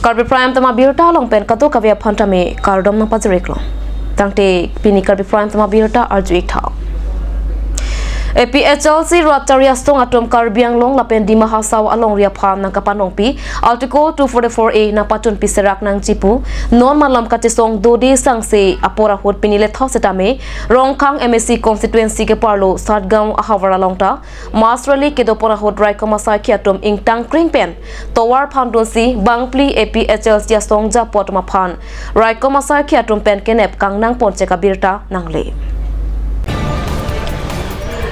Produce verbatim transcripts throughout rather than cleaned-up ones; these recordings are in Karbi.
Karbi Prime Time abirta along pen kadokave aphan tame kardom nangpajir-iklo. Tangte pini Karbi Prime Time abirta arju-ik tha. A P H L C rat chari asong atum Karbi Anglong lapen Dima Hasao alongri aphan nangkapanongpi Article two forty-four A nangpachunpi serak nangji pu non malom kachesong dode sangse apor ahut pini lethot setame Rongkhang M A C constituency keparlo Satgaon ahavar along ta mass rally kedopon ahut raikom asaikhi atum ingtangkring pen tovar phandunsi bangphli A P H L C asong japo atum aphan raikom asaikhi atum pen kenep kangnangpon chek abirta nangle.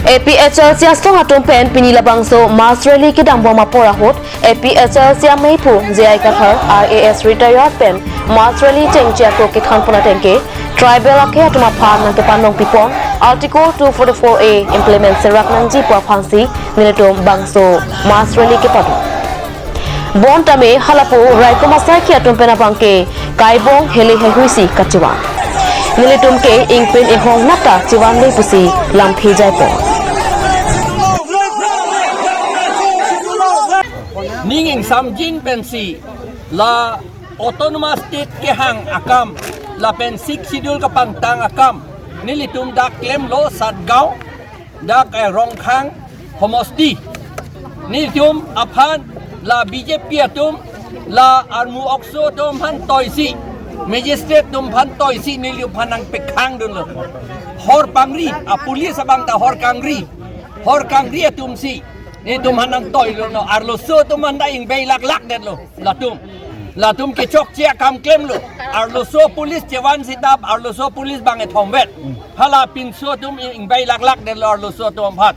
A P H L C asong atum pen pini labangso mass rally kedambom apor ahut A P H L C ameipu J I Kathar, I A S retired pen mass rally chengche ako kethanpon atengke tribal akhei atum aphan nangkepanongpipon Article two forty-four A implement serak nangji pu aphansi nelitum bangso mass rally kepado. Bonta me halapu raikom asaikhi atum pen abangke kaibong hele hehuisi kachevan. Nelitum ke ingpen inghong nata chevanle pusi lamthe jaipon. Ning ingsamjin pensi la autonomous state kehang akam lapen Sixth Schedule kapangtang akam nelitum dak klemlo Satgaon, dak, eh, Rongkhang homosti. Nelitum aphan la B J P atum, la armu okso atum aphan toisi, magistrate atum aphan toisi nelitum aphan nangpekhangdunlo. Hor pangri, a police abang ta hor kangri. Hor kangri atumsi nelitum aphan nangtoilo no, arloso atum aphan ta ingbei laklak detlo. Latum, latum kechokche akam klemlo. Arloso police chevan sitap, arloso police bang ethom vet. Hala pinso atum ingbei laklak detlo arloso atum aphan.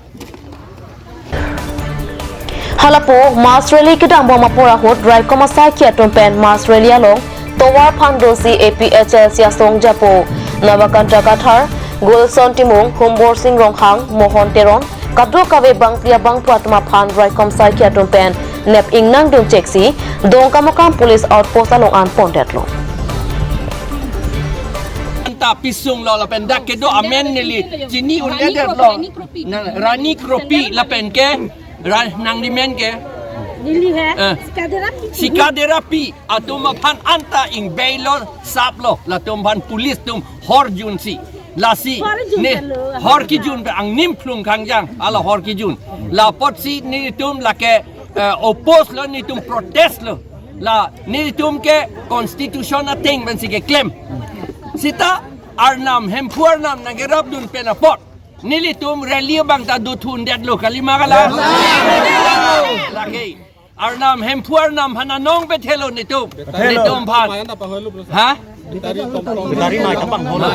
Halapu mass rally kedambom apor ahut raikom asaikhi atum pen mass rally along tovar phandunsi A P H L C asong japo Nabakanta Kathar, Gulson Timung, Humbor Sing Ronghang, Mohon Teron, kadokave bangphli abangphu atum aphan raikom asaikhi atum pen nep ingnangdun cheksi Dongkamukam police outpost along an pondetlo. Anta pisunglo lapen dak kedo amen neli chini un-edetlo. Rani Kropi. Na, Rani Kropi lapen ke ra-, nangli men ke? Lili he. Eh. Sikaderapi. Sikaderapi atum aphan anta ingbeilo saplo latum aphan police atum hor junsi. Lasi hor jun ne lo, hor kijun pe angnim phlung kangjang, ala hor kijun. La apotsi nelitum lake, eh, oppose lo, nelitum protest lo. La nelitum ke constitution ateng pensi keklem. Sita Arnam, Hemphu Arnam nangkerapdun pen apot nelitum rally abang ta dothundetlo, kalima kala? Lake Arnam, Hemphu Arnam aphan anong bethelo nelitum. Bethelo. Nelitum aphan. Ha? Battery mic abang holo.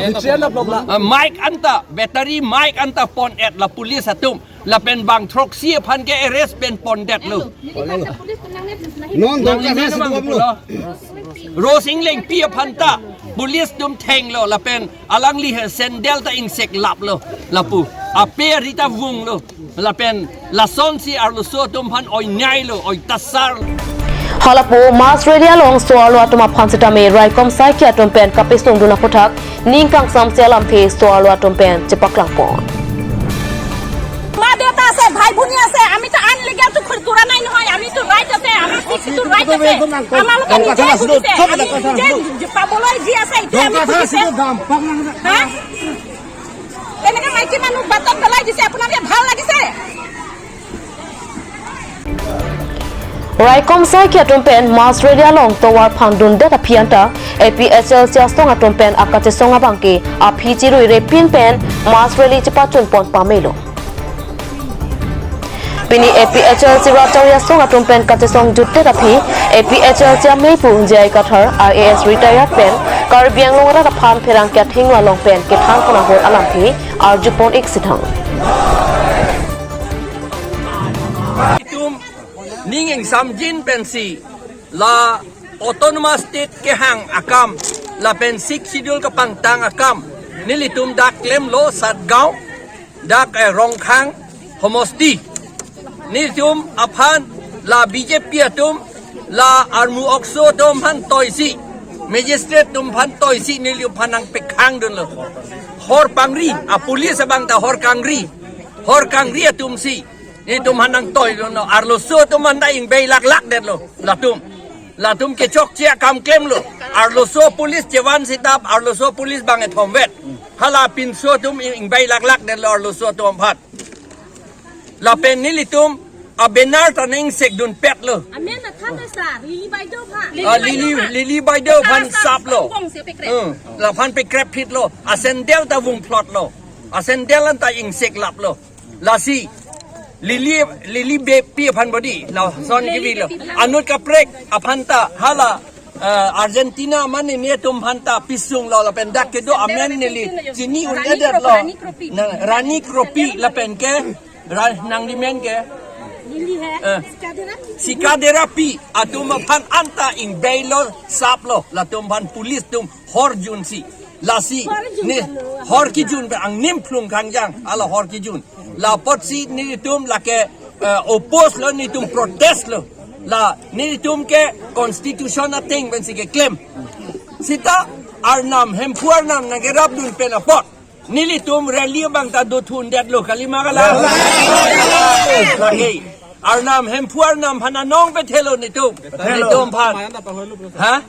Ah, mic anta, battery mic anta pon-et la police atum. Lapen bang throksi aphan ke arrest pen pondetlo. Non, non, non, non, non, non. Rose Englengpi aphan ta police atum thenglo lapen alangli he sandal ta ingseklaplo lapu. Ape ari ta vunglo lapen lasonsi arloso atum aphan oinyailo, oitasar. Halapu mass rally along so-arlo atum aphan sitame raikom asaikhi atum pen kapesungdun aphuthak ning kangsamse alamthe so-arlo atum pen chepaklangpon. মা দেউতা আছে, ভাই ভনী আছে, আমিতো আনলিগেলটো খুৰ-, কৰা নাই নহয়, আমিতো ৰাইট আছে, আমাৰ ছিক্সটিটো ৰাইট আছে, আমালোকে নিজে খুজিছে, আমি নিজে পাবলৈ যি আছে, এতিয়া আমি খুজিছে। হা? এনেকে মাইকী মানুহ বাটত পেলাই দিছে, আপোনালোকে ভাল লাগিছে? Raikom asaikhi atum pen mass rally along tovar phandundet aphi anta A P H L C asong atum pen akachesong abangke aphi chirui repin pen mass rally chepachunpon pamelo. Pini A P H L C rat chari asong atum pen kachesong jutdet aphi A P H L C ameipu J I Kathar I A S retired pen Karbi Anglong arat aphan pherangke athengno along pen kethanpon ahut alamthe arjupon-ik si thang. Itum ning ingsamjin pensi la autonomous state kehang akam lapen Sixth Schedule kapangtang akam nelitum dak klemlo Satgaon, dak, eh, Rongkhang homosti. Nelitum aphan la B J P atum, la armu okso atum aphan toisi, magistrate atum aphan toisi nelitum aphan nangpekhangdunlo. Hor pangri, a police abang ta hor kangri. Hor kangri atumsi nelitum aphan nangtoilo no, arloso atum aphan ta ingbei laklak detlo latum. Latum kechokche akam klemlo. Arloso police chevan sitap, arloso police bang ethom vet. Hala pinso atum ing-, ingbai laklak detlo arloso atum aphan. Lapen nelitum a-banner ta neng sekdun petlo. Amen na tha ta sa, Lily Baideo pha. Ah, Lili, Lily Baideo aphan saplo. Bong se pekrep. Hmm. Laphan pekrep phitlo. A-sandal ta vung phlotlo. A-sandal an ta ingseklaplo. Lasi Lily, Lily Beypi aphan bodi. Lason kevilo. Anut kaprek aphan ta hala, eh, Argentina mane netum aphan ta pisunglo lapen dak kedo amen neli chini un-edetlo. Rani Kropi. Na, Rani Kropi lapen ke Ra-, nangli men ke? Lily hai. Eh. Sika Derapi. Sika Derapi atum aphan anta ingbailo saplo. Latum aphan police atum horjunsi. Lasi. Horjun ne, kalo. Hor kijun pe angnim phlung kangjang. Hala hor kijun. La apotsi nelitum lake, eh, oppose lo, nelitum protest lo. La nelitum ke constitution ateng pensi keklem. Sita Arnam, Hemphu Arnam nangkerapdun pen apot nelitum rally abang ta dothundetlo, kalima kala. Lake Arnam, Hemphu Arnam aphan anong pethelo nelitum. Pethelo. Nelitum aphan. Ha?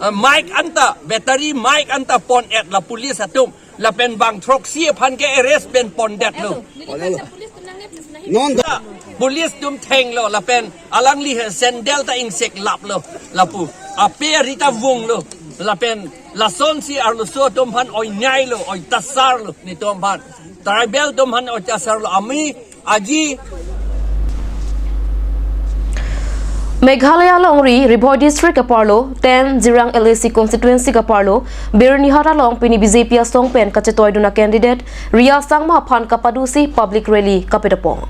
Ah, mic anta, battery mic anta pon-et la police atum. Lapen bang throksi aphan ke arrest pen pondetlo. Non ta police atum thenglo lapen alangli he sandal ta ingseklaplo lapu. Ape ari ta vunglo lapen lasonsi arloso atum aphan oinyailo, oitasarlo nelitum aphan. Tribal atum aphan oitasarlo. Ami aji Meghalaya alongri Ri Bhoi District aparlo ten Jirang L A C constituency kaparlo Birnihat along pini B J P asong pen kachetoidun a-candidate Ria Sangma aphan kapadusi public rally kapedapong.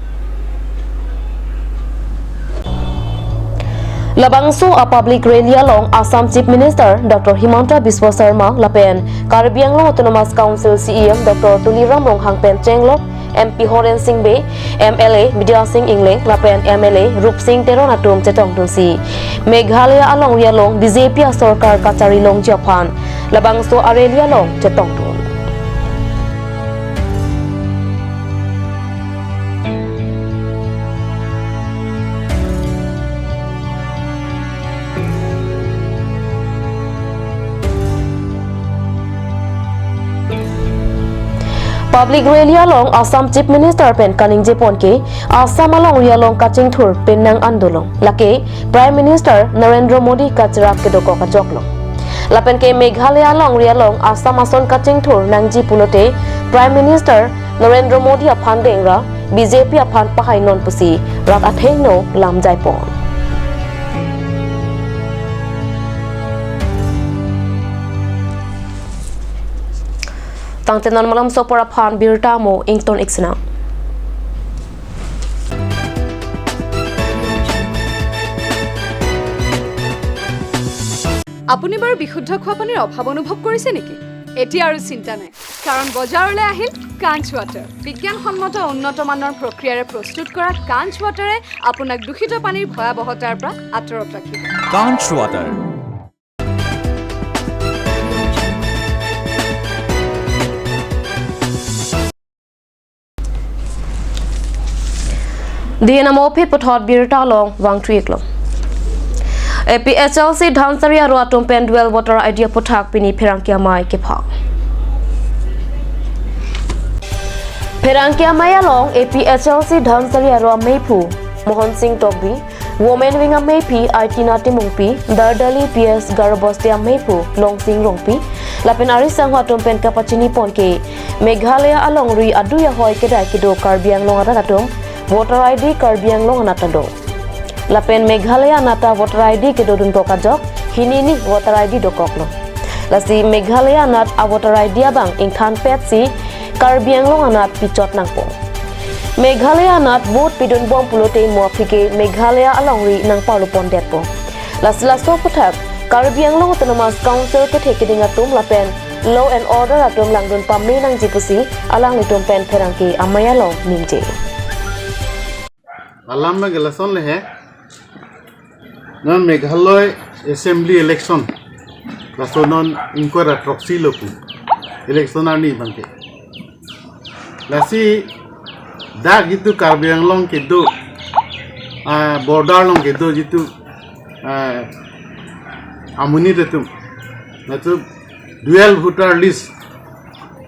Labangso a-public rally along Assam Chief Minister Doctor Himanta Biswa Sarma lapen Karbi Anglong Autonomous Council C E M Doctor Tuliram Ronghang pen chenglok M P Horen Sing Bey, M L A Bidya Sing Engleng lapen M L A Rup Sing Teron atum chetongdunsi Meghalaya alongri along B J P asorkar kachari longji aphan labangso a-rally along chetongdun. Public rally along Assam Chief Minister pen kaningjepon ke Assam alongri along kachingthur penang andolong lake Prime Minister Narendra Modi kacherap kedokok ajoklo. Lapen ke Meghalaya alongri along Assam ason kachingthur nangji pulote Prime Minister Narendra Modi aphan dengra B J P aphan pahainon pusi rat athengno lamjaipon. Tangte non malomso apor aphan birta mo ington iksinang. আপুনি বাৰু বিশুদ্ধ খোৱা পানীৰ অভাৱ অনুভৱ কৰিছে নেকি? এতিয়া আৰু চিন্তা নাই, কাৰণ বজাৰলৈ আহিল কাঞ্চ ৱাটাৰ। বিজ্ঞানসন্মত উন্নত মানৰ প্ৰক্ৰিয়াৰে প্ৰস্তুত কৰা কাঞ্চ ৱাটাৰে আপোনাক দূষিত পানীৰ ভয়াৱহতাৰ পৰা আঁতৰত ৰাখিব। Kanch Water. Dina mo phi puthot birta along vangthu-iklo. A P H L C Dhansiri aro atum pen dual voter I D aphuthak pini pherangke amei kepha. Pherangke amei along A P H L C Dhansiri aro ameiphu Mohan Singh Tokbi, Women Wing ameiphi Aitina Timungpi, Dardali P S Garobosti ameiphu Longsing Rongpi, lapen ari sangho atum pen kapachinipon ke Meghalaya alongri adui ahoi kedai kedo Karbi Anglong arat atum voter I D Karbi Anglong anat ta do. Lapen Meghalaya anat ta voter I D kedodun kok ajok hini ni voter I D dokoklo. Lasi Meghalaya anat a-voter I D abang ingthanpetsi Karbi Anglong anat pichot nangpo. Meghalaya anat vote pidunbom pulote mo aphi ke Meghalaya alongri nangparlopondetpo. Lasi laso aphuthak Karbi Anglong Autonomous Council kethe keding atum lapen law and order atum langdun pame nangji pusi alanglitum pen pherangke amei along ningje. Alam abang ke lason le he. Non Meghalaya Assembly election. Laso non ingkoi ra throksi lo pu. Election arni abang ke. Lasi dak itum Karbi Anglong kedo ah, border along kedo jitu, ah, amonit atum, latum dual voter list,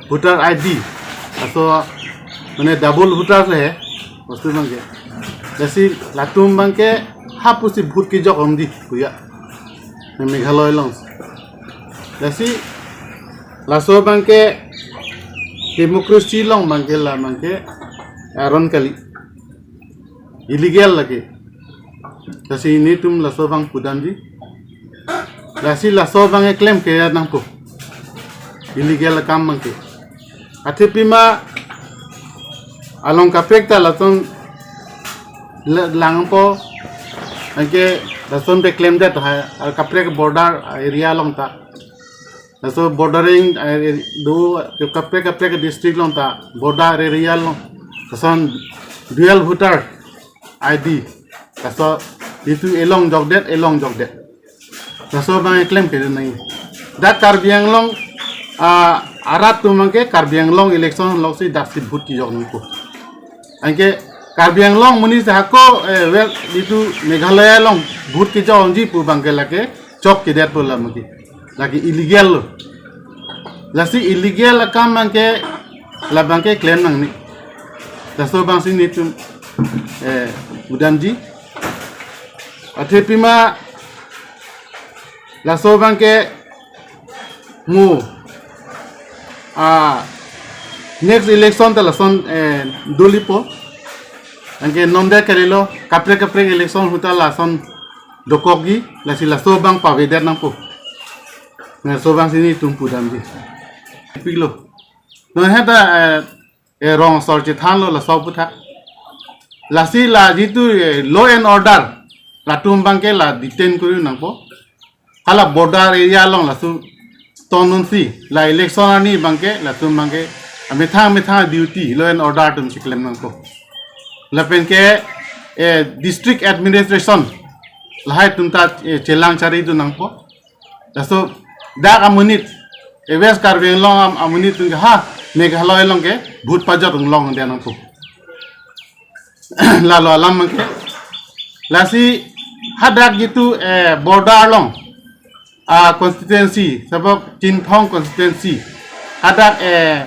voter I D, laso mane double voter le he, laso abangke. Lasi latum abangke hapusi vote kejok om di puya, Meghalaya along. Lasi laso abangke democracy along abangke la abangke aron kali, illegal lake. Lasi nelitum laso abang pudamji. Lasi laso abang eklem ke nangpo, illegal akam abangke. Athe pima along kaprek ta lason le-, langpo, anke lason pe klemdet ha, al kaprek border area along ta. Laso bordering, eh, do kaprek kaprek district along ta, border area along, lason dual voter I D, laso jitu elong jokdet, elong jokdet. Laso abang eklem ke nai. Dak Karbi Anglong, ah, arat atum abangke Karbi Anglong election alongsi daksi vote kejok nangpo. Anke Karbi Anglong amonit hako, eh, well, jitu Meghalaya along vote kejok ji pu abangke lake chokkedetpo la abangke. Lake illegal lo. Lasi illegal akam abangke, la abangke klem nangne. Laso abangsi nelitum, eh, pudamji. Athe pima laso abangke mo, ah, next election ta lason, eh, dolipo. Anke non de kalilo, kaprek kaprek election ahut ta lason dokokji, lasi laso abang pavedet nangpo. Laso abangsi nelitum pudamji. Pilo. Non heta, eh, eh, rong asor chethanlo laso aputhak. Lasi la jitu, eh, law and order, latum abangke la detain kori nangpo. Hala border area along laso ton unsi, la election arni abangke, latum abangke, amethang amethang duty, law and order atum chiklem nangpo. Lapen ke, eh, district administration, lahai atum ta, eh, chelang charidun nangpo. Laso dak amonit, eh, West Karbi Anglong am-, amonit atum ke ha Meghalaya along ke vote pajok unglong dia nangpo. Lalo alam abangke. Lasi hadak jitu, eh, border along, ah, constituency, sabab Chinthong constituency, hadak, eh,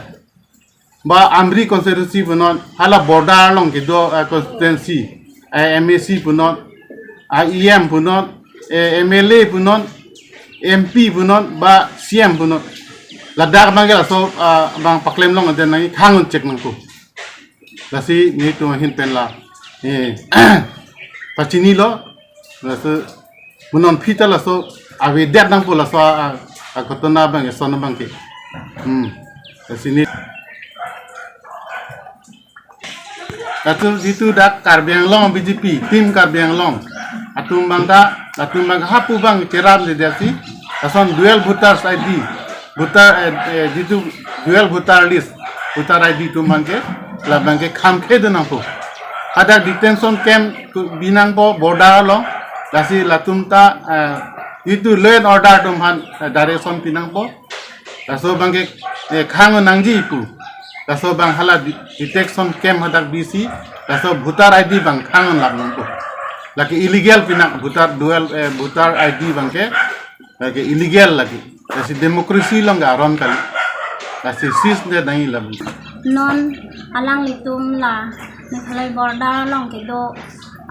ba Amri constituency punon, hala border along kedo, eh, constituency, eh, M A C punon, ah, E M punon, eh, M L A punon, M P punon, ba C M punon. Ladak abangke laso, ah, abang paklem longdet nangji, khang un-e chek nangpo. Lasi nelitum ahin pen la, eh, pachinilo, laso mo non aphi ta laso avedet nangpo laso a, a, a ghotona abang, eson abangke. Hmm. Lasi ne, latum jitu dak Karbi Anglong B J P, Team Karbi Anglong atum abang ta, atum abang hapu abang cherapledet si, lason dual voters I D, voter, eh, eh, jitu dual voter list, voter I D atum abangke, la abangke khangkhedun nangpo. Hadak detention camp tu binangpo border along, lasi latum ta, eh, jitu law and order atum aphan, eh, direction pinangpo. Laso abangke, eh, khang nangji pu. Laso abang hala de-, detention camp hadak bisi, laso voter I D abang khang lap nangpo. Lake illegal pinang voter dual, eh, voter I D abangke, lake illegal lake. Lasi democracy along aron kali. Lasi seize det nangji lapu. Non alanglitum la Meghalaya border along kedo,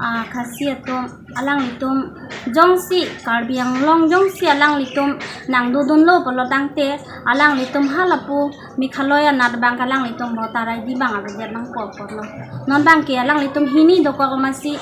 ah, Khasi atum, alanglitum jongsi Karbi Anglong jongsi alanglitum nangdodunlo pulo tangte, alanglitum halapu Meghalaya anat abangke alanglitum voter I D abang avedet nangpo pulo. Non abangke alanglitum hini dokok amatsi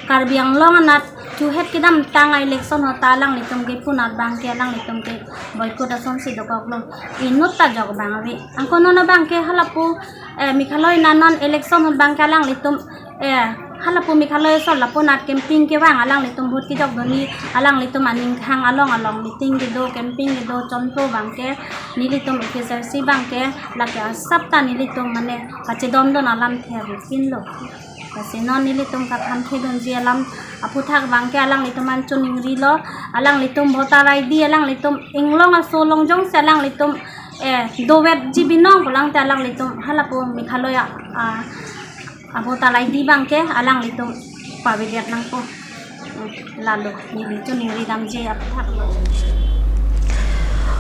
Karbi Anglong anat chuhet kedamtang a-election ahut ta alanglitum kepu anat abangke alanglitum ke boycott asonsi dokoklo. Inut ta jok abang ave. Anke non abangke halapu, eh, Meghalaya anat non election ahut abangke alanglitum, eh, halapu Meghalaya asor lapu anat campaign kevang, alanglitum vote kejokdunji, alanglitum aning khang along along meeting kedo, campaign kedo, chonpo abangke nelitum A P H L C abangke lake asap ta nelitum mane kachedondon alamthe avepinlo. Lasi non nelitum kakhangkhedunji alam aputhak abangke alanglitum an choningrilo, alanglitum voter I D, alanglitum inglong aso along jongsi alanglitum, eh, dovetji binong pulo tangte alanglitum halapu Meghalaya, ah, a voter I D abangke alanglitum Pavilion nangpo. Lalo, neli choningri damji aphan.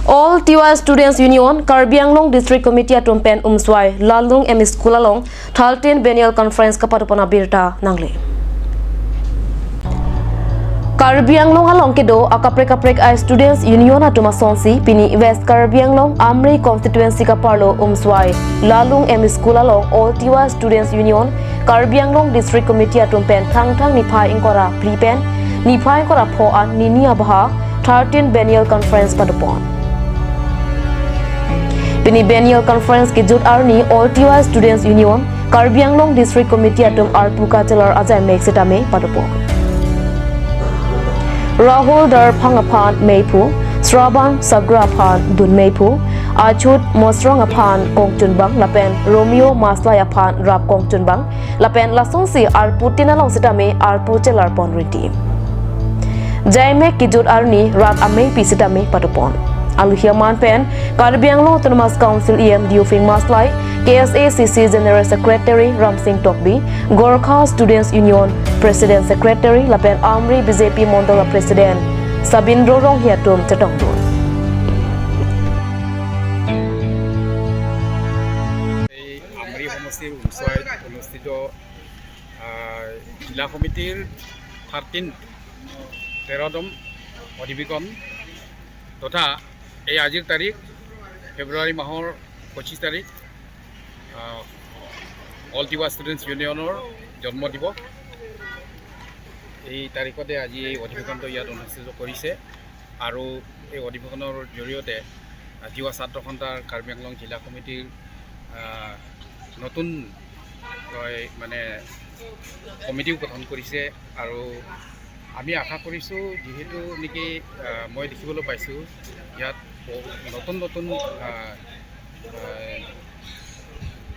All Tiwa Students Union, Karbi Anglong District Committee atum pen Umswai, Lalung M E School along, thirteen Biennial Conference kapadopon abirta nangle. Karbi Anglong along kedo akaprek kaprek a-Students Union atum asonsi, pini West Karbi Anglong Amri Constituency kaparlo Umswai, Lalung M E School along All Tiwa Students Union, Karbi Anglong District Committee atum pen Thangthang niphai ingkoi ra phli pen niphai ingkoi ra pho an nini abaha thirteen Biennial Conference padopon. Pini Biennial Conference kejut arni All Tiwa Students Union, Karbi Anglong District Committee atum arpu kachelar ajaimek sitame padopon. Rahul Darphang aphan meiphu, Shravan Sagra aphan dun meiphu, Achut Mosrong aphan kongchunbang lapen Romeo Maslai aphan rap kongchunbang, lapen lasonsi arpu tin along sitame arpu chelarpon rinti. Jaimek kejut arni rat ameipi sitame padopon. Aluhi aman pen Karbi Anglong Autonomous Council E M Diufing Maslai, K S A C C General Secretary Ramsing Tokbi, Gorkha Students Union President Secretary lapen Amri B J P Mondol President Sabindro Ronghi atum chetongdun. এই আমৰি সমষ্টিৰ উমচুৱাইত অনুষ্ঠিত, আহ, জিলা সমিতিৰ থাৰ্টিন, তেৰতম অধিৱেশন তথা এই আজিৰ তাৰিখ ফেব্ৰুৱাৰী মাহৰ পঁচিছ তাৰিখ, আহ, অল টিৱা ষ্টুডেণ্টছ ইউনিয়নৰ জন্ম দিৱস। এই তাৰিখতে আজি এই অধিৱেশনটো ইয়াত অনুষ্ঠিত কৰিছে আৰু এই অধিৱেশনৰ জৰিয়তে, আহ, তিৱা ছাত্ৰ সন্থাৰ কাৰ্বি আংলং জিলা কমিটিৰ, আহ, নতুন, কয়, মানে, কমিটিও গঠন কৰিছে আৰু আমি আশা কৰিছোঁ, যিহেতু নেকি, আহ, মই দেখিবলৈ পাইছোঁ, ইয়াত বহু নতুন নতুন, আহ, আহ,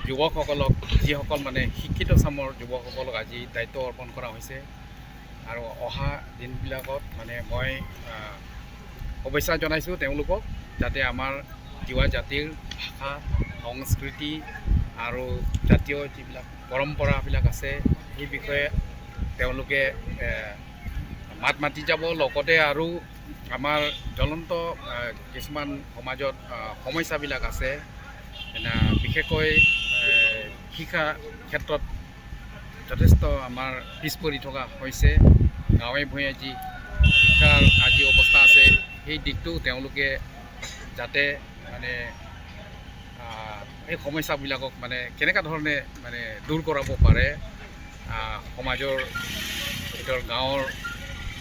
যুৱকসকলক, যিসকল, মানে, শিক্ষিত চামৰ যুৱকসকলক আজি দায়িত্ব অৰ্পণ কৰা হৈছে। আৰু অহা দিনবিলাকত, মানে, মই, আহ, শুভেচ্ছা জনাইছোঁ তেওঁলোকক, যাতে আমাৰ তিৱা জাতিৰ ভাষা, সংস্কৃতি আৰু জাতীয় যিবিলাক পৰম্পৰাবিলাক আছে, সেই বিষয়ে তেওঁলোকে, এ, মাত মাতি যাব। লগতে আৰু আমাৰ জ্বলন্ত, এ, কিছুমান সমাজত, এ, সমস্যাবিলাক আছে, এনে বিশেষকৈ, এ, শিক্ষা ক্ষেত্ৰত যথেষ্ট আমাৰ পিছ পৰি থকা হৈছে। গাঁৱে ভূঞে যি শিক্ষাৰ আজি অৱস্থা আছে, সেই দিশটো তেওঁলোকে যাতে, মানে, আহ, এই সমস্যাবিলাকক, মানে, কেনেকুৱা ধৰণে, মানে, দূৰ কৰাব পাৰে, আহ, সমাজৰ ভিতৰত গাঁৱৰ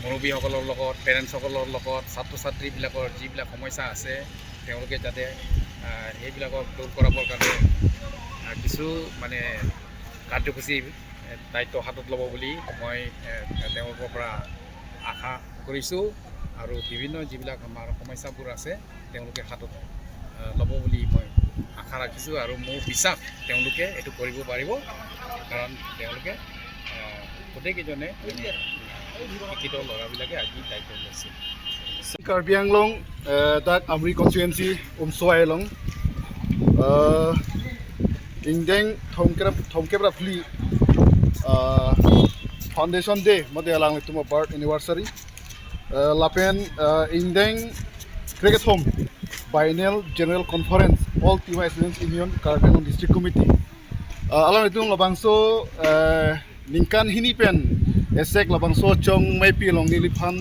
মুৰব্বীসকলৰ লগত, পেৰেণ্টছসকলৰ লগত, ছাত্ৰ ছাত্ৰীবিলাকৰ যিবিলাক সমস্যা আছে, তেওঁলোকে যাতে, আহ, সেইবিলাকক দূৰ কৰাবৰ কাৰণে, আহ, কিছু, মানে, কাৰ্যসূচী, এ, দায়িত্ব হাতত ল'ব বুলি মই, এ, তেওঁলোকৰ পৰা আশা কৰিছোঁ। আৰু বিভিন্ন যিবিলাক আমাৰ সমস্যাবোৰ আছে, তেওঁলোকে হাতত, আহ, ল'ব বুলি মই আশা ৰাখিছোঁ আৰু মোৰ বিশ্বাস তেওঁলোকে এইটো কৰিব পাৰিব, কাৰণ তেওঁলোকে, আহ, গোটেইকেইজনে, মানে, শিক্ষিত ল'ৰাবিলাকে আজি দায়িত্ব লৈছে। Karbi Anglong, eh, dak Amri constituency Umswai along, eh, ingdeng thomkep, thomkep ra phli, eh, Foundation Day, mate alanglitum a-birth anniversary, eh, lapen, eh, ingdeng krekethom Biennial General Conference, All Tiwa Students Union, Karbi Anglong District Committee. Eh, alanglitum labangso, eh, ningkan hini pen esek labangso chong meipi along neliphan,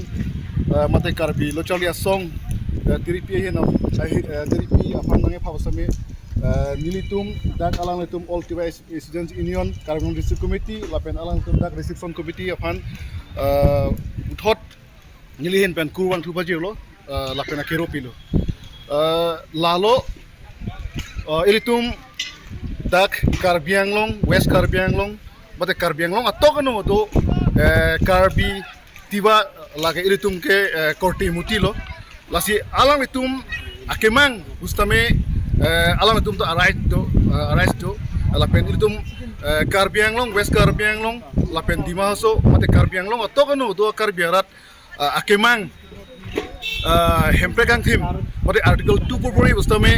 eh, mate Karbi Lo Charli Asong, eh, tiripi ahin, eh, hi-, eh, tiripi aphan nangkepha sitame, eh, nelitum dak alanglitum All Tiwa Students Union, Karbi Anglong District Committee, lapen alanglitum dak Reception Committee aphan, eh, puthot neli ahin pen kurvangthu pajirlo, eh, lapen akero pilo. Eh, lalo, eh, ilitum dak Karbi Anglong, West Karbi Anglong, mate Karbi Anglong atok ano do, eh, Karbi Tiwa lake ilitum ke, eh, korte muti lo. Lasi alanglitum akemang pusitame, eh, alanglitum to arise do, eh, arise do, lapen ilitum, eh, Karbi Anglong, West Karbi Anglong, lapen Dima Hasao, mate Karbi Anglong atok ano do Karbi arat, ah, akemang, ah, hemprek angthim, mate Article two four four A pusitame,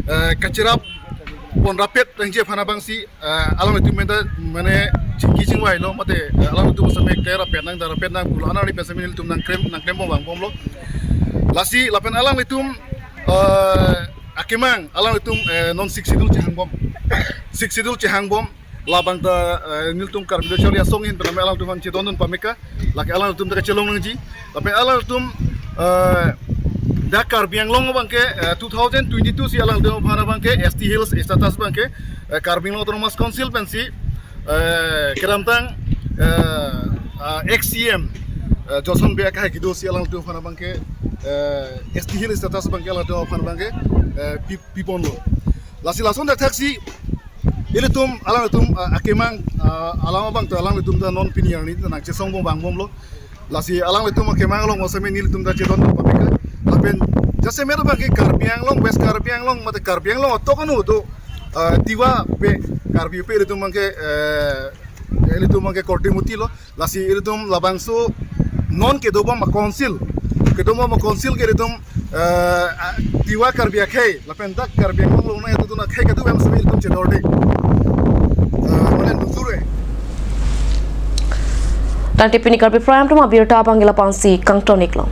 ah, kacherap pon rapet rengje aphan abangsi, ah, alanglitum menta, mane, chingki chingvailo mate, eh, alangtum seme clear apet nang, dar apet nang pulo anari pen seme nelitum nangklem, nangklembom vangbomlo. Lasi lapen alanglitum, eh, akemang alanglitum, eh, non Sixth Schedule chehangbom. Sixth Schedule chehangbom. Labang ta, eh, nelitum Karbi Lo Charli Asong ahin pename alangtum aphan chedondun pameka. Lake alangtum ta kachelong nangji. Lapen alangtum, eh, dak Karbi Anglong abangke, eh, two thousand twenty-two si alangtum aphan abangke S T Hills status abangke, eh, Karbi Anglong Autonomous Council pensi, eh, kedamtang, eh, ah, ex C M, eh, Johnson Bey akehai kedo si alangtum aphan abangke, eh, S T Hill status abangke alangtum aphan abangke, eh, pi-, piponlo. Lasi lason thakthak si ilitum, alangtum, ah, akemang, ah, alam abang ta alangtum ta non pini arni ta nangchesongbom vangbomlo. Lasi alangtum akemang along seme nelitum ta chedon pameka. Lapen jasemet abangke Karbi Anglong, West Karbi Anglong mate Karbi Anglong atok anu do, ah, Tiwa pe, Karbi pe ilitum abangke, eh, ilitum abangke korte mutilo. Lasi ilitum labangso non kedobom a-council, kedobom a-council ke ilitum, eh, ah, Tiwa Karbi akhei lapen dak Karbi Anglong along nangtutun akhei kadobom seme ilitum chedorde. Eh, mane dujure. Tangte pini Karbi Prime Time abirta abangke lapu-ansi kangtoniklo.